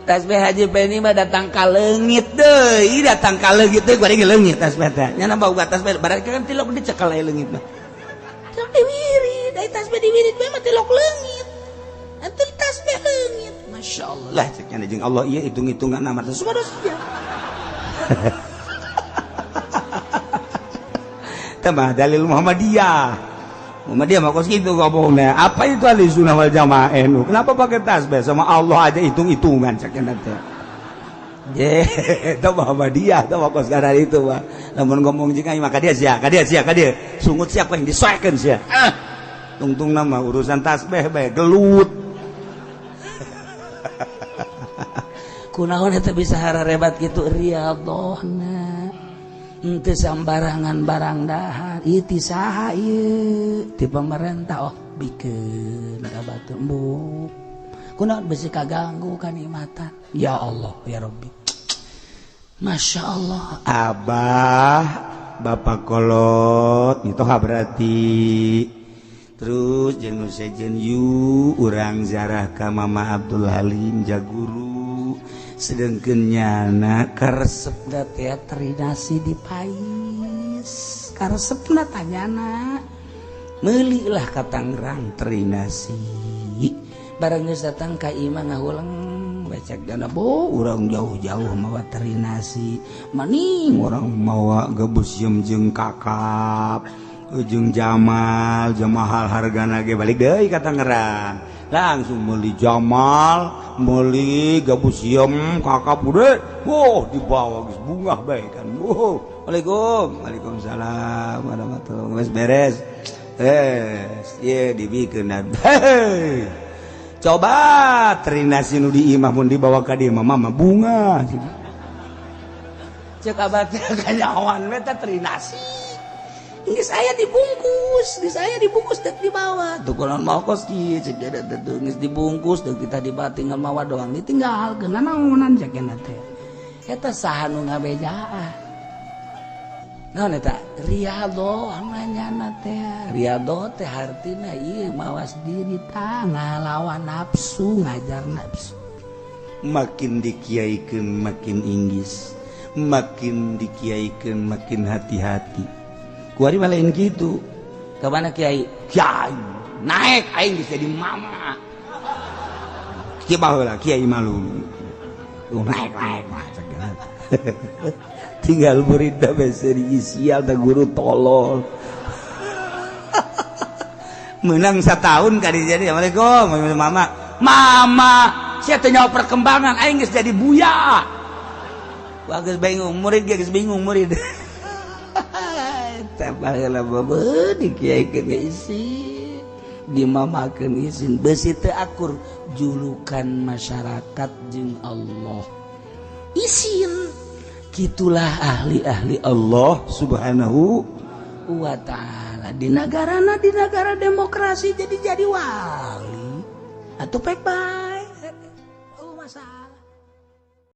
Tasbih Haji Peni mah datang ka leungit deui, datang ka leungit deui bari leungit tasbih teh. Nya boga tasbih berarti kan tilok dicekal aya leungit mah. Tilok diwirid, ai tasbih diwirid mah tilok leungit. Atuh tasbih leungit. Masya Allah lah cek nya jeung Allah ieu hitung-hitungan amat subhanallah. Tambah dalil Muhammadiyah. Muhammadiyah mah kos kitu ngomongna. Apa itu ahli sunnah wal jamaah nu? Kenapa pakai tasbih sama Allah aja hitung-hitungan cek nya teh. Ye, itu Muhammadiyah itu mah kos gara itu mah. Lamun ngomong jeung aing mah ka dia sia, ka dia sia, ka dia. Sungut siapa yang disoekeun sia. Ah. Tungtungna mah urusan tasbih bae gelut. Kunaon eta bisa hararebat kitu riyadhahna. Henteu sambarangan barang dahar ieu ti saha ieu ti pemerintah oh bikeun ka batur embung kunaon besi kaganggu kanikmatan ya Allah ya Rabbi Masya Allah abah bapak kolot itu berarti terus jeung sejen yu urang zarah ka Mama Abdul Halim jaguru sedangkan nyana karesepna teh terinasi di pais karesepna tanyana meulilah ka Tangerang terinasi barang geus datang ka imah ngahuleng becek dana bo urang jauh-jauh mawa terinasi maning urang mawa gebus jeung kakap ujung Jamal jamahal hargana ge balik deui ka Tangerang langsung beli Jamal beli gabus siem kakap udah wow dibawa geus bungah bae kan wow waalaikum waalaikumsalam warahmatullahi geus beres ye dibikeun hei coba terinasi nu di imah mun dibawa ka dieu mah mama bunga cek abah teh kanyawan we teh terinasi geus aya dibungkus, geus aya dibungkus dek dibawa. Tuh kunaon mau kos kieu cek dia teh geus dibungkus deuk kita dibawa tinggal mawa doang ditinggal keuna naonan cek nya teh. Eta saha nu ngabejaan. Naon eta? Riyadhah nanyana teh. Riyadhah teh hartina ieu mawas diri tah ngalawan nafsu, ngajar nafsu. Makin dikiaikeun makin inggis, makin dikiaikeun makin hati-hati. Kuari mah lain gitu. Ke mana kiai? Kiai naik aing geus jadi mama. Kieu baheula kiai malu. Naik naik mah tinggal murid bese sial da guru tolol. Menang setahun kali jadi assalamualaikum mama. Mama, sia teh nyawa perkembangan aing geus jadi buya. Wah geus bingung murid geus bingung murid. Baheula beubeut dikiaikeun isin dimamakeun isin beusi teu akur julukan masyarakat jeung Allah isin kitulah ahli-ahli Allah subhanahu wa ta'ala di nagarana di nagara demokrasi jadi wali atau pek bae.